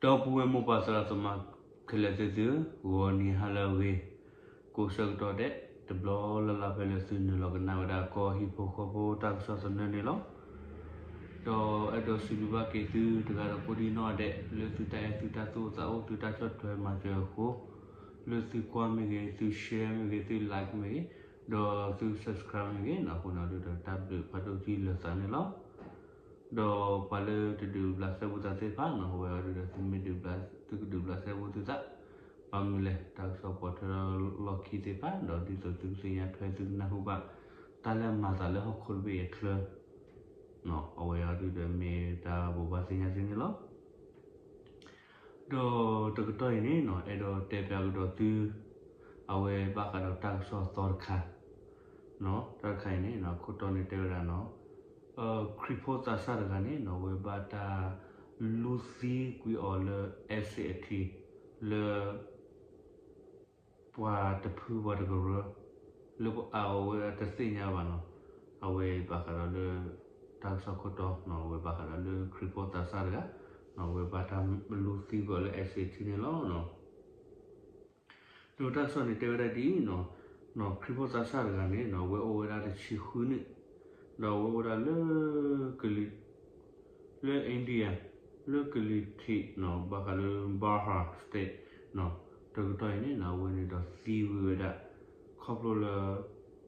ဒီပုၢ်ဝဲၢ်မိၢ်ပၢ်သရၣ်သမါခဲလၢာ်သ့ၣ်သုဧၢ, ဂီၤနံၤဟါလၢအဂ့ၤ, ကိးဆၢကတီၢ်ဒဲး တဘျီလၢ်လၢ်ဖဲလၢသုနုာ်လီၤကနၣ်ဝဲဒၣ်ကီၢ်ဟံၣ်ဖိဃီဖိတၢ်ကစီၣ်သနၢၣ်န့ၣ်လီၤ. ဒီးအဲၣ်ဒိးစံးဘျုးဘၣ်က့ၤသုတဂၤဒီးကိးဒံၣ်နီၣ်ဒဲး လၢသုတၢ်အဲၣ်သုတၢ်သူၣ်အိၣ်သးအိၣ်သုတၢ်ဆီၣ်ထွဲမၤစၢၤအဃိ, လၢသုကွၢ်မ့ၢ်ဂ့ၤ သု share မ့ၢ်ဂ့ၤ သု like မ့ၢ်ဂ့ၤ, ဒီးသု subscribe မ့ၢ်ဂ့ၤန့ၣ် အဃိန့ၣ်ဒုးဒီးတၢ်ဘျုးဖးဒိၣ်တံၢ်လၢသးန့ၣ်လီၤ. ဒီးပှၤလၢတဒုးဘျးစဲဘူးသးသ့ၣ်တဖၣ်န့ၣ် အဝဲအံၤဒုးဒီးသုမ့ၢ်ဒုးဘျး သုကဒုးဘျးစဲဘူးသုသး, ဘၣ်မနုၤလဲၣ် တၢ်ကစီၣ်ပိာ်ထွဲလီၢ်ခံသ့ၣ်တဖၣ် ဒီးဒ်သိးသုကသ့ၣ်ညါထွဲသုကနၢ်ဟူဘၣ် တၢ်လၢမၤသးလၢဟီၣ်ခိၣ်တဘ့ၣ်အချၢ အဝဲအံၤဒုးဒီးမ့ၢ်တၢ်ဘိးဘၣ်သ့ၣ်ညါသုန့ၣ်လီၤ. ဒီးတကတီၢ်အံၤန့ၣ် အဲၣ်ဒိးတဲပျးကဒီးသု အဝဲဘၣ်ဃးဒီးတၢ်ကစီၣ်သီတခါ, တၢ်တခါအံၤန့ၣ် ခိၣ်တီန့ၣ်တဲဝဲဒၣ်န့ၣ် ခရံာ်ဖိသးစၢ်တဂၤန့ၣ် အဝဲဘၣ်တၢ်လူၤသံကွံာ်အီၤလၢ acid လၢ ပှၤတဖုပှၤတကရၢ လၢအဝဲတသ့ၣ်ညါဘၣ်န့ၣ်, အဝဲဘၣ်ဃးဒီးလၢ တၢ်ကစီၣ်ခိၣ်တီန့ၣ် အဝဲဘၣ်ဃးဒီးလၢခရံာ်ဖိသးစၢ်တဂၤန့ၣ် အဝဲဘၣ်တၢ်လူၤသံကွံာ်အီၤလၢ acid န့ၣ်လီၤ. ဒီးတၢ်ကစီၣ်န့ၣ်တဲဝဲဒၣ်ဒ်အံၤန့ၣ်, ခရံာ်ဖိသးစၢ်တဂၤန့ၣ် အဝဲအိၣ်ဝဲဒၣ်တဆံဃုနံၣ်, ဒီးအဝဲအိၣ်ဝဲဒၣ်လၢ လၢ India လၢကလံၤထံးန့ၣ် ဘၣ်ဃးလၢ Bihar State န့ၣ် တကတီၢ်အံၤန့ၣ် အဝဲန့ၣ်ဒီးသံဝံၤဝဲဒၣ် ခီဖျိလၢ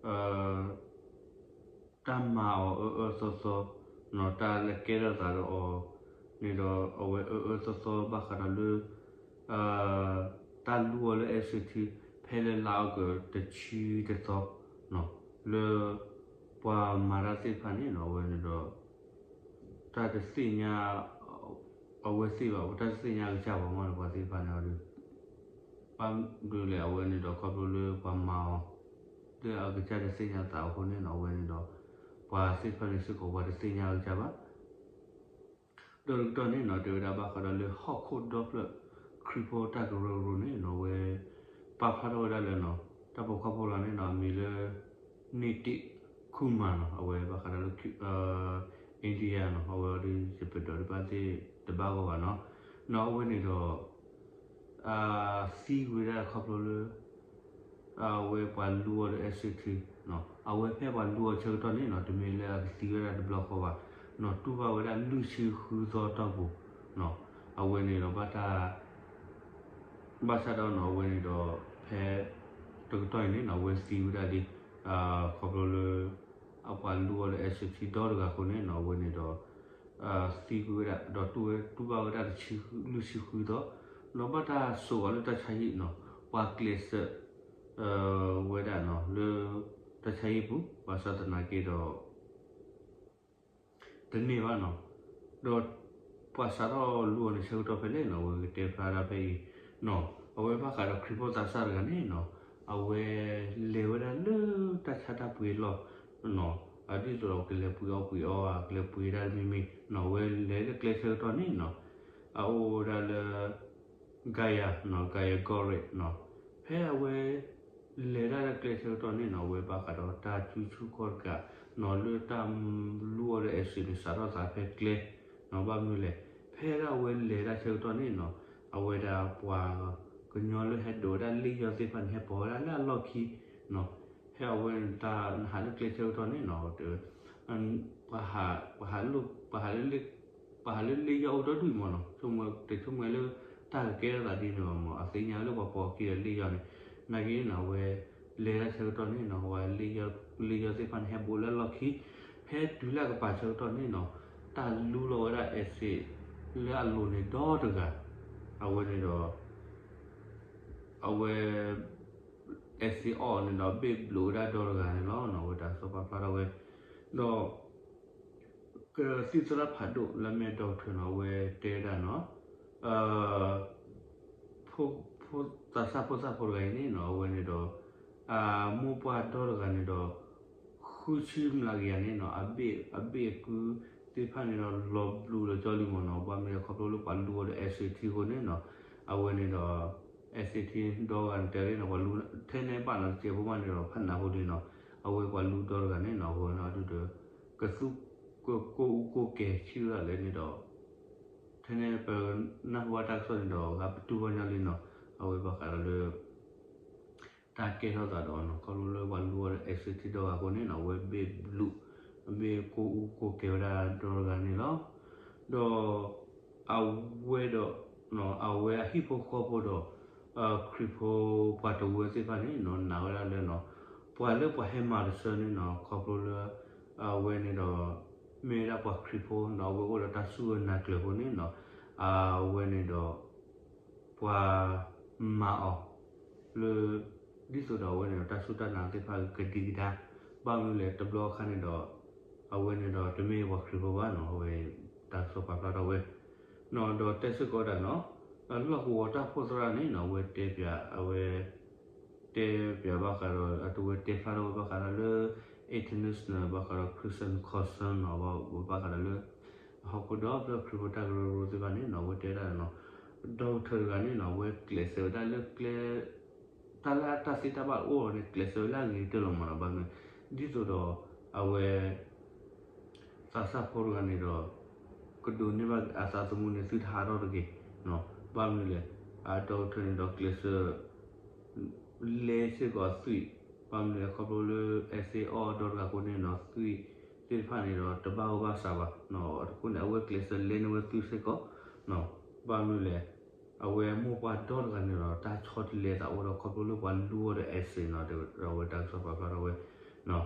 တၢ်မၤအီၤအၢအၢသီသီန့ၣ် တၢ်လၢကဲထီၣ်သးဒီးအီၤန့ၣ်ဒီး အဝဲအၢအၢသီသီဘၣ်ဃးဒီးလၢ တၢ်လူၤအီၤလၢ acid ဖဲလၢလါအီကူးတဆံတသီန့ၣ် လၢပှၤမၤတၢ်သ့ၣ်တဖၣ်န့ၣ် အဝဲန့ၣ်ဒီး တၢ်တသ့ၣ်ညါ အဝဲသ့ၣ်ဘၣ် တၢ်တသ့ၣ်ညါအကစၢ်ဘၣ်မးန့ၣ် ပှၤသ့ၣ်တဖၣ်န့ၣ်ဒီး ဘၣ်မနုၤလဲၣ် အဝဲန့ၣ်ဒီးခီဖျိလၢပှၤမၤအီၤ လၢအကစၢ်တသ့ၣ်ညါသးအဃိန့ၣ် အဝဲန့ၣ်ဒီး ပှၤသ့ၣ်တဖၣ်န့ၣ်စ့ၢ်ကီး ပှၤတသ့ၣ်ညါအကစၢ်ဘၣ် ဒီးတကတီၢ်န့ၣ် တဲဝဲဒၣ်ဘၣ်ဃးဒီးလၢဟီၣ်ခိၣ်ဒီဖျၢၣ်ခရံာ်ဖိတၢ်ကရၢကရိန့ၣ် အဝဲ ပာ်ဖျါထီၣ်ဝဲဒၣ်လၢ တၢ်ပိာ်ခွါဖိလီၤန့ၣ် အမံၤလၢ Nitish Kumar န့ၣ် အဝဲဘၣ်ဃးဒီးလၢ India န့ၣ် အဝဲဒ်ယပဒိးတဘၣ်သ့ၣ်တဘၣ်ဂီၢ်ဘၣ်န့ၣ် အဝဲန့ၣ်ဒီး သံဝဲဒၣ်ခီဖျိလၢ အဝဲပှၤလူၤအီၤလၢ acid န့ၣ် အဝဲဖဲပှၤလူၤအီၤဆၢကတီၢ်န့ၣ် တမ့ၢ်လၢအကသံဝဲဒၣ်တဘျီဃီဘၣ်န့ၣ် တူၢ်ဘၣ်ဝဲဒၣ်လွံၢ်ဆံဃုသီတီၢ်ပူၤန့ၣ် အဝဲန့ၣ်ဒီးဘၣ်တၢ် ဘၣ်ဆၣ်ဒီးန့ၣ် အဝဲန့ၣ်ဒီး ဖဲ တကတီၢ်အံၤန့ၣ် အဝဲသံဝဲဒၣ်လံ ခီဖျိလၢ အပှၤလူၤအီၤလၢ acid ဒီတဂၤအဃိန့ၣ် အဝဲန့ၣ်ဒီး သံကွံာ်ဝဲဒၣ် ဒီးတူၢ်ဝဲ တူၢ်ဘၣ်ဝဲဒၣ်တဆံ လွံၢ်ဆံဃုသီ ဒီးဘၣ်တၢ်စိာ်အီၤလၢတၢ်ဆါဟံၣ်န့ၣ် ပှၤကျဲးစၢး ဝဲဒၣ်န့ၣ် လၢ တၢ်ဆါဟံၣ်ပူၤ ဘၣ်ဆၣ်သနာ်က့ဒီး တန့ၢ်ဘၣ်န့ၣ် ဒီး ပှၤစးထီၣ်လူၤအီၤန့ၣ်ဆၢကတီၢ်ဖဲလဲၣ်န့ၣ် အဝဲကတဲဖျါဒၣ်ဖဲအံၤန့ၣ် အဝဲဘၣ်ဃးဒီးခရံာ်ဖိသးစၢ်တဂၤန့ၣ်န့ၣ် အဝဲလဲၤဝဲဒၣ်လၢတၢ်ဆါတၢ်ပှ့ၤလီၢ်န့ၣ် အဒ်သိးဒီးကလဲၤပှ့ၤအီၣ်ပှ့ၤအီ ကလဲၤပှ့ၤဒၣ်တမံၤမံၤန့ၣ် အဝဲလဲၤလၢကျဲဆၢကတီၢ်န့ၣ်န့ၣ် အအိၣ်ဝဲဒၣ်လၢ Gaya န့ၣ် Gaya Gorge န့ၣ် ဖဲအဝဲ လဲၤတၢ်လၢကျဲဆၢကတီၢ်န့ၣ်န့ၣ် အဝဲဘၣ်ဃးဒီးတၢ်စုဆူၣ်ခီၣ်တကးန့ၣ် လၢတၢ်လူၤအီၤလၢ acid န့ၣ် စးထီၣ်သးဖဲကျဲန့ၣ် ဘၣ်မနုၤလဲၣ် ဖဲဒၣ်အဝဲလဲၤတၢ်ဆၢကတီၢ်န့ၣ်န့ၣ် အဝဲဒၣ်ပှၤကညီလၢဟဲဒိးဝဲဒၣ်လ့ၣ်ယီၢ်သ့ၣ်တဖၣ်န့ၣ် ဟဲပိာ်ဝဲဒၣ်လၢအလီၢ်ခံန့ၣ် ဖဲအဝဲတၢ်နဟးလၢကျဲဆၢကတီၢ်န့ၣ်န့ၣ် ပှၤဟး ပှၤဟးလၢ ပှၤဟးလၢလ့ၣ်ယီၢ်အိၣ်ဒီဒူၣ်မးန့ၣ် ဆိကမိၣ်တဆိကမိၣ်လၢ တၢ်ကကဲထီၣ်သးဒ်န့ၣ်ဘၣ်မး အသ့ၣ်ညါလၢပှၤပိာ်အခံဒီးလ့ၣ်ယီၢ်န့ၣ် နာ်က့န့ၣ် အဝဲ လဲၤတၢ်ဆၢကတီၢ်န့ၣ်န့ၣ် ပှၤလ့ၣ်ယီၢ်သ့ၣ်တဖၣ်န့ၣ် ဟဲဘိးလၢအလီၢ်ခံ ဖဲတုၤလၢအကပၤဆၢကတီၢ်န့ၣ်န့ၣ် တၢ်လူလီၤဝဲဒၣ် acid လၢအလိၤန့ၣ်ဒီတဂၤ အဝဲန့ၣ်ဒီး အဝဲ acid အီၣ်န့ၣ်ဒီး ဘ့ၣ်ဘျိးဝဲဒၣ်ဒီတဂၤန့ၣ်လီၤ. အဝဲတၢ်ကစီၣ်ပာ်ဖျါထီၣ်ဝဲ ဒီး ကသံၣ်သရၣ်ဖးဒိၣ်လၢမဲာ်ဒီကထၢန့ၣ် အဝဲတဲဝဲဒၣ်န့ၣ် ဖိ ဖိသးစၢ်ဖိသၣ်ဖိတဂၤအံၤန့ၣ်န့ၣ် အဝဲန့ၣ်ဒီး အမိၢ်ပှၢ်ဒီတဂၤန့ၣ်ဒီး ဃုဆံမျးကယၤန့ၣ်န့ၣ် အဘ့ၣ်အကုသ့ၣ်တဖၣ်န့ၣ်ဒီး လီၤဘျုးလီၤကၠီလံမးန့ၣ် ဘၣ်မနုၤလဲၣ်ခီဖျိလၢပှၤလူအီၤဒီး acid အဃိန့ၣ်န့ၣ် အဝဲန့ၣ်ဒီး acid ဒီဂၤန့ၣ်တဲလံန့ၣ် ပှၤလူထဲန့ၣ်ဘၣ်န့ၣ် တစဲးဖိမးန့ၣ်ဒီး ဖးနးဖိလံန့ၣ် အဝဲပှၤလူဒီတဂၤန့ၣ်န့ၣ် အဝဲန့ၣ်အဒုးဒီး ကသူၣ်ကကိၢ်အူကိၢ်ကဲၤဆံးဒၣ်လဲာ်န့ၣ်ဒီး ဖဲန့ၣ်ပနၢ်ဟူဘၣ်တၢ်ကစီၣ်န့ၣ်ဒီး ဂၤပတူၢ်ဘၣ်ညီလံနီၤ, အဝဲဘၣ်ဃးဒီးလၢ တၢ်ကဲထီၣ်သးဒီးနီၤ ခီဖျိလၢပှၤလူအီၤဒီး acid ထံဒီဂၤအဃိန့ၣ်နီၤ အဝဲဘ့ၣ်ဘျုး ဘ့ၣ်ကိၢ်အူကိၢ်ကဲဝဲဒၣ်ဒီတဂၤန့ၣ်လီၤ. ဒီး အဝဲဒီး အဝဲအဟံၣ်ဖိဃီဖိဒီး ခရံာ်ဖိပှၤတဝၢသ့ၣ်တဖၣ်န့ၣ်နီၤ နာ်ဝဲဒၣ်လၢနီၤ ပှၤလၢပှၤဟဲမၤတဆၢန့ၣ်နီၤ ခီဖျိလၢ အဝဲန့ၣ်ဒီး မ့ၢ်ဝဲဒၣ်ပှၤခရံာ်ဖိနီၤ အဝဲအိၣ်ဒီးတၢ်စူၢ်နာ်ကျၢၤအဃိန့ၣ်နီၤ အဝဲန့ၣ်ဒီး ပှၤမၤအီၤ လၢ ဒ်သိးဒီးအဝဲန့ၣ်ဒီး တၢ်စူၢ်တၢ်နာ်သ့ၣ်တဖၣ်ကဒံကဒါ ဘၣ်မနုၤလဲၣ်တဘျီအခါန့ၣ်ဒီး အဝဲန့ၣ်ဒီးတမ့ၢ်ပှၤခရံာ်ဖိဘၣ်နီၤ အဝဲ တၢ်ကစီၣ်ပာ်ဖျါထီၣ်ဝဲ နီၤ ဒီးတဲစ့ၢ်ကီးဝဲဒၣ်နီၤ လီၢ်ကဝီၤတၢ်အိၣ်ဖှိၣ်သရၣ်န့ၣ်နီၤ အဝဲတဲပၠး အဝဲ တဲပၠးဘၣ်ဃးဒီး အတဝဲတဲဖျါထီၣ်ဝဲဘၣ်ဃးဒီးလၢ international ဘၣ်ဃးဒီး Christian Council နီၤ ဘၣ်ဃးဒီးလၢ အဟီၣ်ခိၣ်ဒီဖျၢၣ်ခရံာ်ဖိတၢ်ကရၢကရိသ့ၣ်တဖၣ်န့ၣ်နီၤ အဝဲတဲဒၣ်နီၤ ဒီကထၢၣ်တဂၤန့ၣ်နီၤ အဝဲကျဲးစၢးဝဲဒၣ်လၢကျဲ တၢ်လၢအတၢ်သ့တၢ်ဘၣ်အိၣ်အီၤန့ၣ် ကျဲးစၢးဝဲလၢအဂ့ၤကတၢၢ်လီၤမးနီၤ ဘၣ်မနုၤ ဒ်သိးဒီး အဝဲ သးစၢ်ဖိတဂၤန့ၣ်ဒီး ကဒိးန့ၢ်ဘၣ်အသးသမူန့ၣ် သုတဟးထီၣ်တဂ့ၤနီၤ ဘၣ်မနုၤလဲၣ် အဒီကထၢၣ်န့ၣ်ဒီးကျဲးစၢး လဲစ့ၢ်ကီးသွံၣ် ဘၣ်မနုၤလဲၣ် ခီဖျိလၢ acid အီၣ်ဒီတဂၤအဃိန့ၣ်နီၤ သွံၣ်သ့ၣ်တဖၣ်န့ၣ်ဒီး တဘၣ်အီၣ်ဘၣ်စးဘၣ်နီၤ အဃိန့ၣ် အဝဲကျဲးစၢးလဲန့ၢ်ဝဲသွံၣ်စ့ၢ်ကီးနီၤ ဘၣ်မနုၤလဲၣ် အဝဲမိၢ်ပှၢ်ဒီတဂၤန့ၣ်ဒီး တၢ်ဆီတလဲသးအိၣ်ဒီး ခီဖျိလၢပှၤလူအီၤဒီး acid နီၤ အဝဲတၢ်ကစီၣ်ပာ်ဖျါထီၣ်ဝဲနီၤ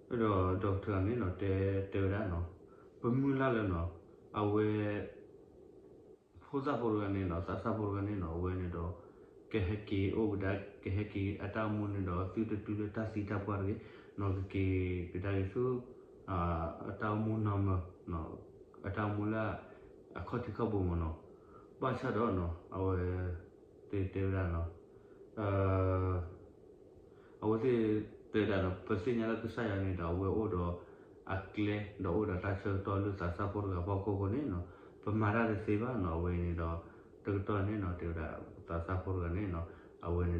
ဒီးဒီကထၢၣ်န့ၣ်နီၤ တဲ တဲဝဲဒၣ်နီၤ ပမုၢ်လၢ်လၢနီၤ အဝဲ ဖိသၣ်ဖိတဂၤန့ၣ်နီၤ သးစၢ်ဖိတဂၤန့ၣ်နီၤ အဝဲန့ၣ်ဒီး ကဟဲက့ၤအိၣ်ကဒါ ကဟဲက့ၤအတၢ်အိၣ်မူန့ၣ်ဒီး သုတတုၤလၢတၢ်သံတၢ်ပှၢ်တဂ့ၤနီၤ ကက့ၤကဒါက့ၤဆူ အတၢ်အိၣ်မူနီၢ်မၢ အတၢ်အိၣ်မူလၢ အခီၣ်ထံးခီၣ်ဘိမ့ၢ်နီၤ ဘၣ်ဆၣ်ဒီးနီၤ အဝဲ သ့ၣ်တဲဝဲဒၣ်နီၤ အဝဲသ့ၣ်တဲဒၣ်ဒီး ပသ့ၣ်ညါလၢကစၢ်ယွၤန့ၣ်ဒီး အဝဲအိၣ်ဒီးအကျဲ ဒီးအိၣ်ဒီးတၢ်ဆၢကတီၢ်လၢသးစၢ်ဖိတဂၤအဖီခိၣ်အဃိန့ၣ်နီၤ ပမၤတၢ်တသ့ဘၣ်နီၤ အဝဲန့ၣ်ဒီး တကတီၢ်န့ၣ်နီၤ တဲဝဲဒၣ်သးစၢ်ဖိတဂၤန့ၣ်နီၤ အဝဲန့ၣ်ဒီး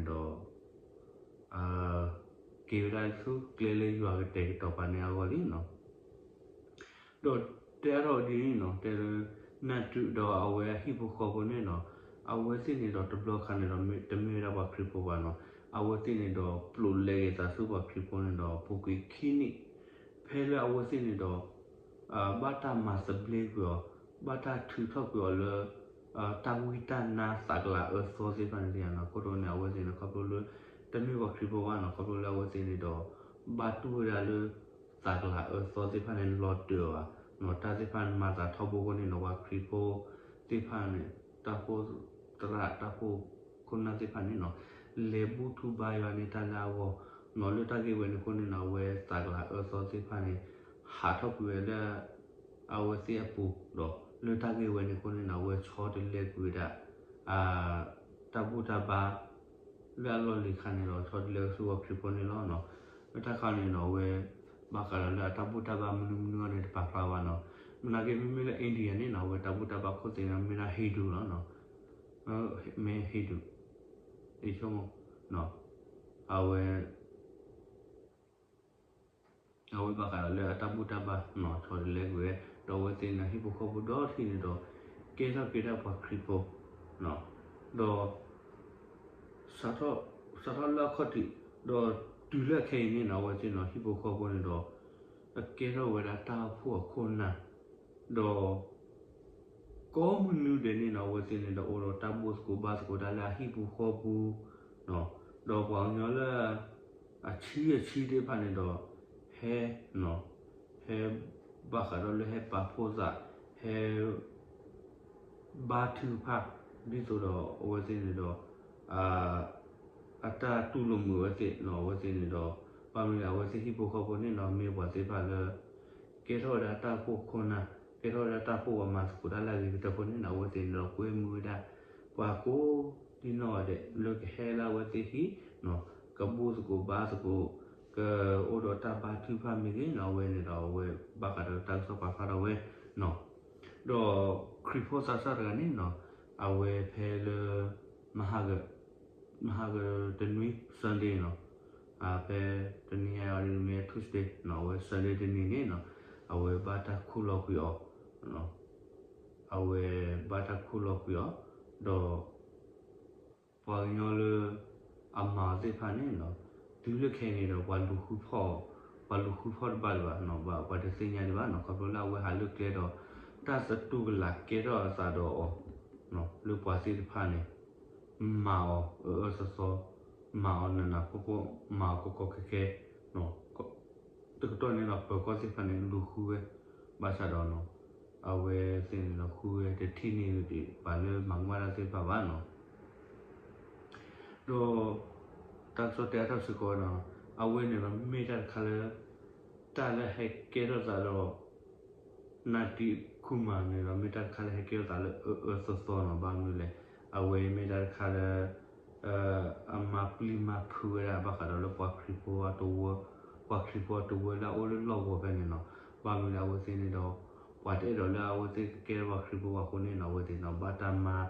က့ၤဝဲဒၣ်ဆူကျဲလၢယွၤကတဲာ်ကတီၤပာ်န့ၢ်အဂီၢ်လံနီၤ ဒီးတဲအါထီၣ်ဒ်အံၤနီၤ တဲလၢ နၢ်တုၤဒီးအဝဲအဟံၣ်ဖိဃီဖိန့ၣ်နီၤ အဝဲသ့ၣ်န့ၣ်ဒီးတဘျီခါန့ၣ်ဒီး တမ့ၢ်ဝဲဒၣ်ပှၤခရံာ်ဖိဘၣ်နီၤ အဝဲသ့ၣ်န့ၣ်ဒီးပျိးလဲက့ၤသးဆူပှၤခရံာ်ဖိန့ၣ်ဒီး ပူၤကွံာ်ခံနံၣ် ဖဲလၢအဝဲသ့ၣ်န့ၣ်ဒီး ဘၣ်တၢ်မၤသဘျ့ကွံာ်အီၤ, ဘၣ်တၢ်ထုးထီၣ်ကွံာ်အီၤလၢ တၢ်ဝံတၢ်နါသးကလၤအၢသီသ့ၣ်တဖၣ်န့ၣ် အဃိတၢ်န့ၣ် အဝဲသ့ၣ်န့ၣ် ခီဖျိလၢ တမ့ၢ်ပှၤခရံာ်ဖိဘၣ်နီၤ ခီဖျိလၢအဝဲသ့ၣ်န့ၣ်ဒီး ဘၣ်တူၢ်ဝဲဒၣ်လၢ သးကလၤအၢသီသ့ၣ်တဖၣ်န့ၣ် လီၤတၢၢ်အီၤဘၣ်နီၤ တၢ်သ့ၣ်တဖၣ်န့ၣ် မၤသးထီဘိအဃိန့ၣ်နီၤ ပှၤခရံာ်ဖိသ့ၣ်တဖၣ်န့ၣ် တၢ်အိၣ်ဖှိၣ်သရၣ် တၢ်အိၣ်ဖှိၣ်ခိၣ်နၢ်သ့ၣ်တဖၣ်န့ၣ်နီၤ လဲၤဘူၣ်ထူဘါယွၤန့ၢ်တၢ်လၢအဂီၢ်နီၤ လၢတၢ်ဂ့ၢ်ဝဲန့ၣ်အဃိန့ၣ်နီၤ အဝဲသးကလၤအၢသီသ့ၣ်တဖၣ်န့ၣ် ဟးထီၣ်ကွံာ်ဝဲလၢ အဝဲသ့ၣ်အပူၤဒီး လၢတၢ်ဂ့ၢ်ဝဲန့ၣ်အဃိန့ၣ်နီၤ အဝဲဆီတလဲကွံာ်ဝဲဒၣ် တၢ်ဘူၣ်တၢ်ဘါ လၢအလီၢ်လံၤခါန့ၣ်ဒီး ဆီတလဲဆူပှၤခရံာ်ဖိန့ၣ်လီၤနီၤ လၢတၢ်ခါန့ၣ်နီၤ အဝဲ ဘၣ်ဃးဒီးလၢအတၢ်ဘူၣ်တၢ်ဘါမနုၤမနုၤအီၤန့ၣ် တပာ်ဖျါဘၣ်နီၤ မနာ်က့ မ့မ့ၢ်လၢ India န့ၣ်နီၤ အဝဲတၢ်ဘူၣ်တၢ်ဘါခိၣ်သ့ၣ်န့ၣ် မ့ၢ်ဒၣ် Hindu လီၤနီၤ မ့ၢ် Hindu အံၤဆိကမိၣ် အဝဲ အဝဲဘၣ်ဃးဒီးလၢအတၢ်ဘူၣ်တၢ်ဘါနီၤ ဆီတလဲကွံာ်ဝဲ ဒီးအဝဲသ့ၣ်န့ၣ် ဟံၣ်ဖိဃီဖိဒီတထံၣ်န့ၣ်ဒီး ကဲထီၣ်က့ၤဒၣ်ပှၤခရံာ်ဖိ ဒီး စးထီၣ် စးထီၣ်လၢအခီၣ်ထံး ဒီးတုၤလၢခဲအံၤန့ၣ်နီၤ အဝဲသ့ၣ်န့ၣ် ဟံၣ်ဖိဃီဖိန့ၣ်ဒီး အကဲထီၣ်ဝဲဒၣ်တၢ်အိၣ်ဖှိၣ်အခိၣ်နၢ် ဒီး ကိးမုၢ်နွံဒဲးန့ၣ်နီၤ အဝဲသ့ၣ်န့ၣ်ဒီး အိၣ်ဒီးတၢ်ဘိၣ်သကိးဘါသကိးတၢ်လၢအဟံၣ်ပူၤဃီပူၤ ဒီးပှၤကညီလၢ အဆံအဆံသ့ၣ်တဖၣ်န့ၣ်ဒီး ဟဲ ဟဲ ဘၣ်ဃးဒီးလၢဟဲပာ်ဖှိၣ်သး ဟဲ ဘါထုကဖၣ် ဒ်သိးဒီးအဝဲသ့ၣ်န့ၣ်ဒီး အတၢ်တူၢ်လိာ်မုာ်အဝဲသ့ၣ်နီၤ အဝဲသ့ၣ်န့ၣ်ဒီး ဘၣ်မနုၤအဝဲသ့ၣ်ဟံၣ်ဖိဃီဖိန့ၣ်နီၤ မ့ၢ်ပှၤသ့ၣ်တဖၣ်လၢ ကဲထီၣ်ဝဲဒၣ်တၢ်အိၣ်ဖှိၣ်ခိၣ်နၢ် ကဲထီၣ်ဝဲဒၣ်တၢ်အိၣ်ဖှိၣ်ပှၤမၤသကိးတၢ်လၢအဂ့ၤကတၢၢ်အဃိန့ၣ်နီၤ အဝဲသ့ၣ်န့ၣ်ဒီး ကွဲမုာ်ဝဲဒၣ် ပှၤကိးဒ်နီၢ်ဂၤဒဲး လၢကဟဲလၢအဝဲသ့ၣ်ဟံၣ်နီၤ ကဘိၣ်သကိးဘါသကိး ကအိၣ်ဒီးတၢ်ဘါထုကဖၣ်မ့ၢ်ဂ့ၤနီၤ အဝဲန့ၣ်ဒီးအဝဲဘၣ်ဃးဒီးတၢ်ကစီၣ်ပာ်ဖျါထီၣ်ဝဲနီၤ ဒီးခရံာ်ဖိသးစၢ်တဂၤန့ၣ်နီၤ အဝဲဖဲလၢ မဟါက မဟါကတနွံ Sunday နီၤ ဖဲတနံၤညါအံၤမ့ၢ် Tuesday နီၤ အဝဲ Sunday တနံၤန့ၣ်နီၤ အဝဲဘၣ်တၢ်ခူၣ်လီၤကွံာ်အီၤ အဝဲဘၣ်တၢ်ခူၣ်လီၤကွံာ်အီၤ, ဒီး ပှၤကညီလၢ အမၤအီၤသ့ၣ်တဖၣ်န့ၣ်နီၤ, တုၤလၢခဲအံၤန့ၣ်ဒီး ပှၤလူၤဃုဖီၣ်အီၤ, ပှၤလူၤဃုဖီၣ်တဘၣ်ဒံးဘၣ်နီၤ, ဘၣ်ပှၤတသ့ၣ်ညါဒံးဘၣ်နီၤ, ခီဖျိလၢအဝဲဟးလၢကျဲဒီး တၢ်သတူၢ်ကလာ်ကဲထီၣ်အသးဒီးအီၤ လၢပှၤသ့ၣ်တဖၣ်န့ၣ် မၤအီၤအၢအၢသီသီ, မၤအီၤနးနးဖှီၣ်ဖှီၣ်, မၤအီၤကီကီခဲခဲ, တကတီၢ်န့ၣ်ဒီး ပၢၤကီၢ်သ့ၣ်တဖၣ်န့ၣ် လူၤဃုဝဲ, ဘၣ်ဆၣ်ဒီးနီၤ, အဝဲသ့ၣ်န့ၣ်ဒီးဃုဝဲ တထံၣ်န့ၢ်ဒံးပှၤလၢမၤကမၣ်တၢ်သ့ၣ်တဖၣ်ဘၣ်နီၤ. ဒီး တၢ်ကစီၣ်တဲအါထီၣ်စ့ၢ်ကီးဝဲဒီး အဝဲန့ၣ်ဒီးမ့ၢ်တၢ်တခါလၢ တၢ်လၢဟဲကဲထီၣ်သးဒီး နၢ်တံၢ်ခူၣ်မၤန့ၣ်ဒီး မ့ၢ်တၢ်တခါလၢဟဲကဲထီၣ်သးလၢအၢအၢသီသီနီၤ, ဘၣ်မနုၤလဲၣ်, အဝဲမ့ၢ်တၢ်တခါလၢ အမၤပျံၤမၤဖုးဝဲဒၣ် ဘၣ်ဃးဒီးလၢပှၤခရံာ်ဖိအတဝၢ, ပှၤခရံာ်ဖိအတဝၢလၢအအိၣ်လၢလီၢ်ကဝီၤဖဲန့ၣ်နီၤ, ဘၣ်မနုၤလဲၣ် အဝဲသ့ၣ်န့ၣ်ဒီး ပှၤတအဲၣ်ဒိးလၢအဝဲသ့ၣ်ကကဲထီၣ်ပှၤခရံာ်ဖိအဃိန့ၣ်နီၤ, အဝဲသ့ၣ်နီၤ ဘၣ်တၢ်မၤ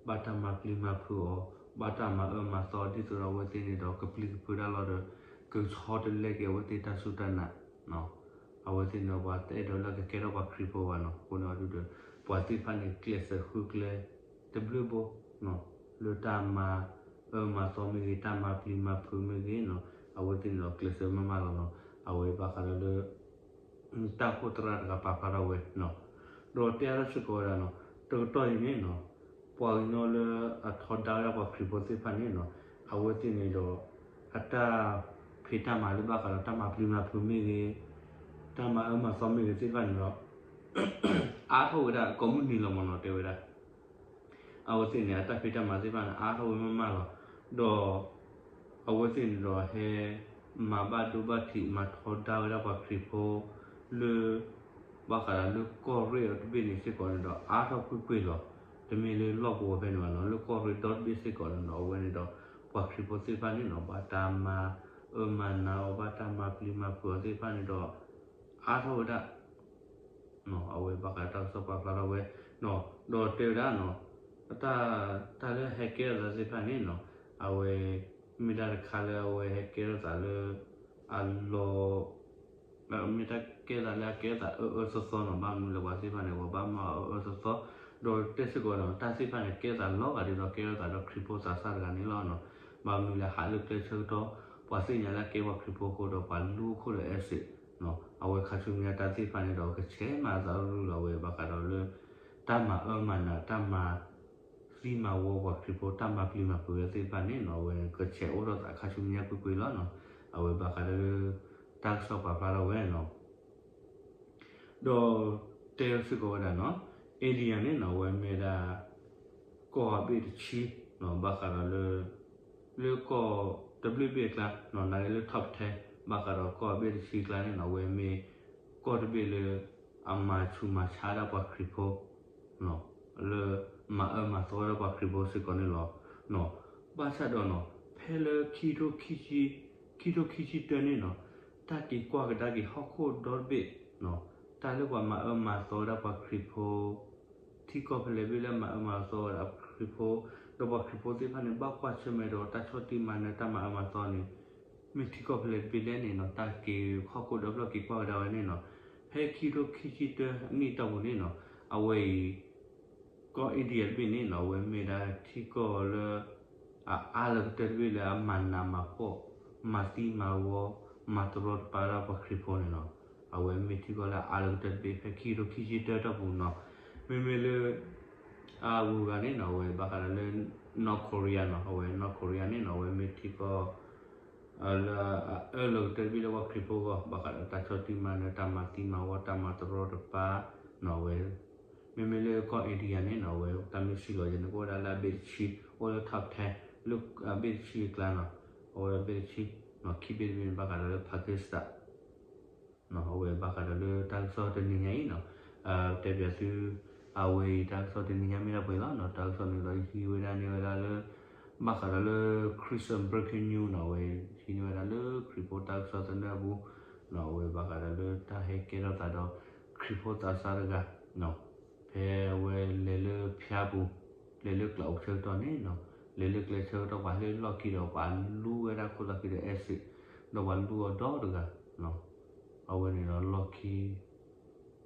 ဘၣ်တၢ်မၤပျံၤမၤဖုးအီၤ, ဘၣ်တၢ်မၤအၢမၤသီ ဒ်သိးဒီးအဝဲသ့ၣ်န့ၣ်ဒီး ကပျံၤကဖုးတၢ်လီၢ်ဒီး ကဆီတလဲက့ၤအဝဲသ့ၣ်တၢ်စူၢ်တၢ်နာ် အဝဲသ့ၣ်န့ၣ်ဒီး ပှၤတအဲၣ်ဒိးလၢကကဲထီၣ်ပှၤခရံာ်ဖိဘၣ်နီၤ, အဃိန့ၣ်အီၤဒုဒီး ပှၤသ့ၣ်တဖၣ်န့ၣ် ကျဲးစၢးဃုကျဲ တဘျုးဘိ လၢတၢ်မၤအၢမၤသီမ့ၢ်ဂ့ၤ, တၢ်မၤပျံၤမၤဖုးမ့ၢ်ဂ့ၤနီၤ, အဝဲသ့ၣ်န့ၣ်ဒီးကျဲးစၢးမၤမၤလီၤနီၤ, အဝဲဘၣ်ဃးဒီးလၢ တၢ်အိၣ်ဖှိၣ်သရၣ်တဂၤပာ်ဖျါထီၣ်ဝဲနီၤ, ဒီးတဲအါထီၣ်စ့ၢ်ကီးဝဲဒၣ်နီၤ, တကတီၢ်အံၤန့ၣ်နီၤ, ပှၤကညီလၢအထီဒါဝဲဒၣ်ပှၤခရံာ်ဖိသ့ၣ်တဖၣ်န့ၣ်နီၤ, အဝဲသ့ၣ်န့ၣ်ဒီး အတၢ်ဖံးတၢ်မၤလၢဘၣ်ဃးဒီးတၢ်မၤပျံၤမၤဖုးမ့ၢ်ဂ့ၤ, တၢ်မၤအၢမၤသီမ့ၢ်ဂ့ၤသ့ၣ်တဖၣ်န့ၣ်ဒီး အါထီၣ်ဝဲဒၣ်ကိးမုၢ်နံၤလီၤမ့ၢ်နီၤ, တဲဝဲဒၣ် အဝဲသ့ၣ်န့ၣ် အတၢ်ဖံးတၢ်မၤသ့ၣ်တဖၣ်န့ၣ် အါထီၣ်ဝဲမးမးလီၤ. ဒီး အဝဲသ့ၣ်န့ၣ်ဒီးဟဲ မၤဘၣ်ဒိဘၣ်ထံး မၤထီဒါဝဲဒၣ်ပှၤခရံာ်ဖိ လၢ ဘၣ်ဃးဒီးလၢကီၢ်ရ့ၣ်အီၤတဘ့ၣ်န့ၣ်စ့ၢ်ကီးန့ၣ်ဒီး အါထီၣ်ကွ့ၢ်ကွ့ၢ်လီၤ. တမ့ၢ်လၢလီၢ်ကဝီၤဖဲန့ၣ်ဘၣ်နီၤ, လၢကီၢ်ရ့ၣ်ဒီတဘ့ၣ်စ့ၢ်ကီးန့ၣ်ဒီး အဝဲန့ၣ်ဒီး ပှၤခရံာ်ဖိသ့ၣ်တဖၣ်န့ၣ်နီၤ ဘၣ်တၢ်မၤအၢမၤနးအီၤ ဘၣ်တၢ်မၤပျံၤမၤဖုးအီၤသ့ၣ်တဖၣ်န့ၣ်ဒီး အါထီၣ်ဝဲဒၣ် အဝဲဘၣ်ဃးတၢ်ကစီၣ်ပာ်ဖျါထီၣ်ဝဲ ဒီးတဲဝဲဒၣ်နီၤ, တၢ်လၢဟဲကဲထီၣ်သးသ့ၣ်တဖၣ်န့ၣ်နီၤ, အဝဲ မ့ၢ်တၢ်တခါလၢအဝဲဟဲကဲထီၣ်သးလၢ အလီၤ မ့ၢ်တၢ်ကဲထီၣ်သးလၢအကဲထီၣ်သးအၢအၢသီသီနီၤ, ဘၣ်မနုၤလၢပှၤသ့ၣ်တဖၣ်န့ၣ် ပှၤဘၣ်မၤအၢအၢသီသီ, ဒီးတဲစ့ၢ်ကီးနီၤ တၢ်သ့ၣ်တဖၣ်န့ၣ် ကဲထီၣ်သးလီၤဂာ်ဒ်သိးကဲထီၣ်သးဒီးခရံာ်ဖိသးစၢ်တဂၤန့ၣ်လီၤနီၤ, ဘၣ်မနုၤလၢဟးလၢကျဲဆၢကတီၢ် ပှၤသ့ၣ်ညါလၢအကဲပှၤခရံာ်ဖိအဃိဒီး ပှၤလူၤအခိၣ်ဒီးအဲၣ်စ့း အဝဲခါဆူညါတၢ်သ့ၣ်တဖၣ်န့ၣ်ဒီး ကဆဲးမၤအသးရုၢ်လီၤဝဲ ဘၣ်ဃးဒီးလၢ တၢ်မၤအၢမၤနး တၢ်မၤသံမၤဝီပှၤခရံာ်ဖိ တၢ်မၤပျံၤမၤဖုးဝဲသ့ၣ်တဖၣ်န့ၣ်နီၤ အဝဲကဆဲးအိၣ်ထီၣ်သးခါဆူညါကွ့ၢ်ကွ့ၢ်လီၤနီၤ, အဝဲဘၣ်ဃးဒီးလၢ တၢ်ကစီၣ်ပာ်ဖျါထီၣ်ဝဲနီၤ ဒီးတဲစ့ၢ်ကီးဝဲဒၣ်နီၤ India န့ၣ်နီၤ အဝဲမ့ၢ်ဒၣ် ကီၢ်အဘ့ၣ်တဆံ ဘၣ်ဃးဒီးလၢ လၢကီၢ်တဘ့ၣ်ဘ့ၣ်အကျါနီၤ နာ်က့လၢ top ten ဘၣ်ဃးဒီးကီၢ်အဘ့ၣ်တဆံအကျါန့ၣ်နီၤ အဝဲမ့ၢ် ကီၢ်တဘ့ၣ်လၢ အမၤဆူးမၤဆါဒၣ်ပှၤခရံာ်ဖိ လၢ မၤအၢမၤသီဒၣ်ပှၤခရံာ်ဖိစ့ၢ်ကီးန့ၣ်လီၤ. ဘၣ်ဆၣ်ဒီးနီၤ ဖဲလၢ ခံထိခံဆံ ခံထိခံဆံတၢန့ၣ်နီၤ တၢ်က့ၤကွၢ်ကဒါက့ၤဟီၣ်ခိၣ်ဒီတဘ့ၣ် တၢ်လၢပှၤမၤအၢမၤသီဝဲဒၣ်ပှၤခရံာ်ဖိ ထံကီၢ်ဖဲလဲၣ်တဘ့ၣ်လၢမၤအၢမၤသီဝဲဒၣ်ပှၤခရံာ်ဖိ, ဒီးပှၤခရံာ်ဖိသ့ၣ်တဖၣ်န့ၣ် ဘၣ်ကွၢ်ဆၢၣ်မဲာ်ဒီးတၢ်ဆီၣ်တံၢ်မၤနၢၤတၢ်မၤအၢမၤသီန့ၣ် မ့ၢ်ထံကီၢ်ဖဲလဲၣ်တဘ့ၣ်လဲၣ်န့ၣ်နီၤ တၢ်က့ၤဟီၣ်ခိၣ်ဒီဖျၢၣ်က့ၤကွၢ်ကဒါဝဲန့ၣ်နီၤ ဖဲခံထိခံဆံတၢအနံၣ်အတီၢ်ပူၤန့ၣ်နီၤ အဝဲအံၤ ကီၢ် India တဘ့ၣ်န့ၣ်နီၤ အဝဲမ့ၢ်ဒၣ်ထံကီၢ်လၢ အအါလၢကတၢၢ်တဘ့ၣ်လၢအမၤနးမၤဖှီၣ် မၤသံမၤဝီ မၤတရီတပါဒၣ်ပှၤခရံာ်ဖိန့ၣ်နီၤ အဝဲမ့ၢ်ထံကီၢ်လၢအအါလၢကတၢၢ်တဘ့ၣ် ဖဲခံထိခံဆံတၢတီၢ်ပူၤနီၤ မ့မ့ၢ်လၢ အဂုၤအဂၤန့ၣ်နီၤ အဝဲဘၣ်ဃးဒီးလၢ North Korea နီၤ အဝဲ North Korea န့ၣ်နီၤ အဝဲမ့ၢ်ထံကီၢ် လၢအအၢလၢကတၢၢ်တဘ့ၣ်လၢပှၤခရံာ်ဖိအဂီၢ် ဘၣ်ဃးဒီးတၢ်ဆီၣ်တံၢ်မၤနၢၤ တၢ်မၤသံမၤဝီ တၢ်မၤတရီတပါနီၤ အဝဲ မ့မ့ၢ်လၢကီၢ် India န့ၣ်နီၤ အဝဲတၢ်မ့ၢ်စံးလီၤယဲန့ၣ် ကအိၣ်ဝဲဒၣ်လၢအဘ့ၣ်တဆံ အိၣ်လၢ top ten လၢအဘ့ၣ်တဆံအကျါနီၤ အဝဲဘ့ၣ်တဆံ ခံဘ့ၣ်တဘ့ၣ်န့ၣ် ဘၣ်ဃးဒီးလၢ Pakistan အဝဲဘၣ်ဃးဒီးလၢတၢ်ကစီၣ်တနံၤညါအံၤနီၤ တဲပၠးသု အဝဲအံၤတၢ်ကစီၣ်တနံၤညါမ့ၢ်ဒၣ်ပှဲၤလီၤနီၤ တၢ်ကစီၣ်န့ၣ်ဒီးဟံးဝဲဒၣ်န့ၢ်ဝဲဒၣ်လၢ ဘၣ်ဃးဒီးလၢ Christian breaking news နီၤ အဝဲဟံးန့ၢ်ဝဲဒၣ်လၢခရံာ်ဖိတၢ်ကစီၣ်သနၢၣ်အပူၤ အဝဲဘၣ်ဃးဒီးလၢတၢ်ဟဲကဲထီၣ်သးဒီး ခရံာ်ဖိသးစၢ်တဂၤ ဖဲအဝဲလဲၤလၢဖၠါပူၤ လဲၤလၢကျးအိၣ်ဆၢကတီၢ်န့ၣ်နီၤ လဲၤလၢကျဲဆၢကတီၢ် ပှၤဟ့ၣ်လီၢ်ခံဒီး ပှၤလူဝဲဒၣ်ခိၣ်သီခံဒီး acid ဒီးပှၤလူအီၤဒီတဂၤ အဝဲန့ၣ်ဒီးလီၢ်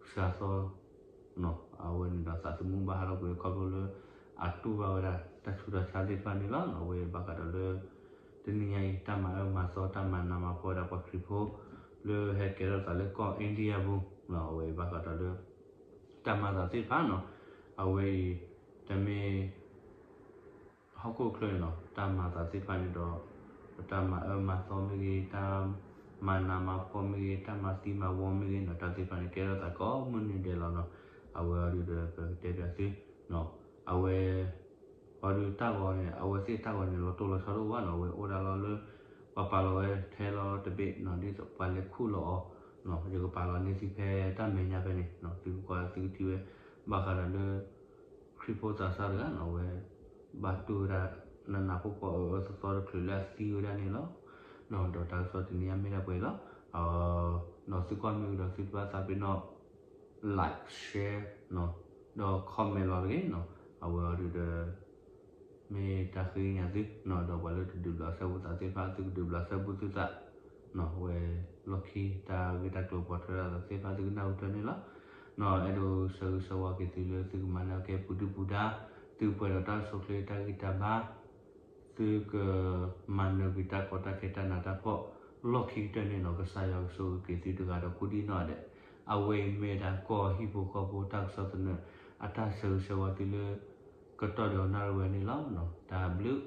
ခံ စှၤသီ အဝဲန့ၣ်ဒီးသးသမူဘၣ်ဟးထီၣ်ကွံာ်ခီဖျိလၢ အတူၢ်ဘၣ်ဝဲဒၣ်တၢ်ဆူးတၢ်ဆါသ့ၣ်တဖၣ်န့ၣ်လီၤ. အဝဲဘၣ်ဃးဒီးလၢ တနံၤညါအံၤ တၢ်မၤအၢမၤသီ တၢ်မၤနးမၤဖှီၣ်ဝဲဒၣ်ပှၤခရံာ်ဖိ လၢဟဲကဲထီၣ်သးလၢကီၢ် India ပူၤ အဝဲဘၣ်ဃးဒီးလၢ တၢ်မၤသးသ့ၣ်တဖၣ်နီၤ အဝဲအံၤ တမ့ၢ် ဟီၣ်ခိၣ်ချၢန့ၣ်နီၤ တၢ်မၤသးသ့ၣ်တဖၣ်န့ၣ်ဒီး ပတၢ်မၤအၢမၤသီမ့ၢ်ဂ့ၤ, တၢ်မၤနးမၤဖှီၣ်မ့ၢ်ဂ့ၤ, တၢ်မၤသံမၤဝီမ့ၢ်ဂ့ၤနီၤ တၢ်သ့ၣ်တဖၣ်န့ၣ် ကဲထီၣ်သးကိးမုၢ်နံၤဒဲးလီၤနီၤ. အဝဲအီၤဒုးဒီး ပကတဲပၠးသု အဝဲ အီၤဒုးတၢ်ဂီၤန့ၣ် အဝဲသ့ၣ်တၢ်ဂီၤန့ၣ် လီၤတိၢ်လီၤဆီတအိၣ်ဘၣ်နီၤ. အဝဲအိၣ်ဒၣ်လီၤလၢ ပှၤပာ်လီၤဝဲထဲလီၤတဘ့ၣ်နီၤ ဒ်သိးပှၤလဲၤခူၣ်လီၤအီၤ ယကပာ်လီၤန့ၢ်သုဖဲတၢ်မဲာ်ညါဖဲန့ၣ် သုကကွၢ်သုကထံၣ်ဝဲ ဘၣ်ဃးဒီးလၢ ခရံာ်ဖိသးစၢ်တဂၤနီၤ အဝဲ ဘၣ်တူၢ်ဝဲဒၣ် နးနးဖှီၣ်ဖှီၣ်အၢအၢသီသီတချုးလၢအသံဝဲဒၣ်န့ၣ်လီၤ. ဒီးတၢ်ကစီၣ်တနံၤအံၤမ့ၢ်ဒၣ်ပှဲၤအံၤလီၤ. ဒီးသုကွၢ်မ့ၢ်ဝံၤဒီးသုတဘၣ်သးပ့ၤနီၣ် like share ဒီး comment လီၤတဂ့ၤနီၤ. အဝဲအီၤဒုးဒီး မ့ၢ်တၢ်ဃ့ကညးသု ဒီးပှၤလၢတဒုးဘျးစဲဘူးသးသ့ၣ်တဖၣ် သုကဒုးဘျးစဲဘူးသုသး အဝဲလီၢ်ခံတၢ်ဂ့ၢ်တၢ်ကျိၤပိာ်ထွဲဒၣ်သ့ၣ်တဖၣ် သုကနၢ်ဟူထွဲန့ၣ်လီၤ. အဲၣ်ဒိးဆၢဂ့ၤဆၢဝါက့ၤသုလၢသုကမၤနၢၤကဲပူၤဒုၣ်ပူၤဒါ သုပှဲၤဒီးတၢ်ဆိၣ်ချ့တၢ်ဂံၢ်တၢ်ဘါ သုကမၤနၢၤကွံာ်တၢ်ကီတၢ်ခဲတၢ်နးတၢ်ဖှီၣ် လီၢ်ခံကတၢၢ်န့ၣ်နီၤ ကစၢ်ယွၤကဆိၣ်ဂ့ၤက့ၤသုတဂၤဒီးကိးဒံၣ်နီၣ်ဒဲး အဝဲအံၤမ့ၢ်ဒၣ်ကီၢ်ဟံၣ်ဖိဃီဖိတၢ်ကစီၣ်သနၢၣ် အတၢ်ဆၢဂ့ၤဆၢဝါသုလၢ ကတီၢ်ဒီးနၣ်ရံၣ်ဝဲန့ၣ်လီၤ. တၢ်ဘျုး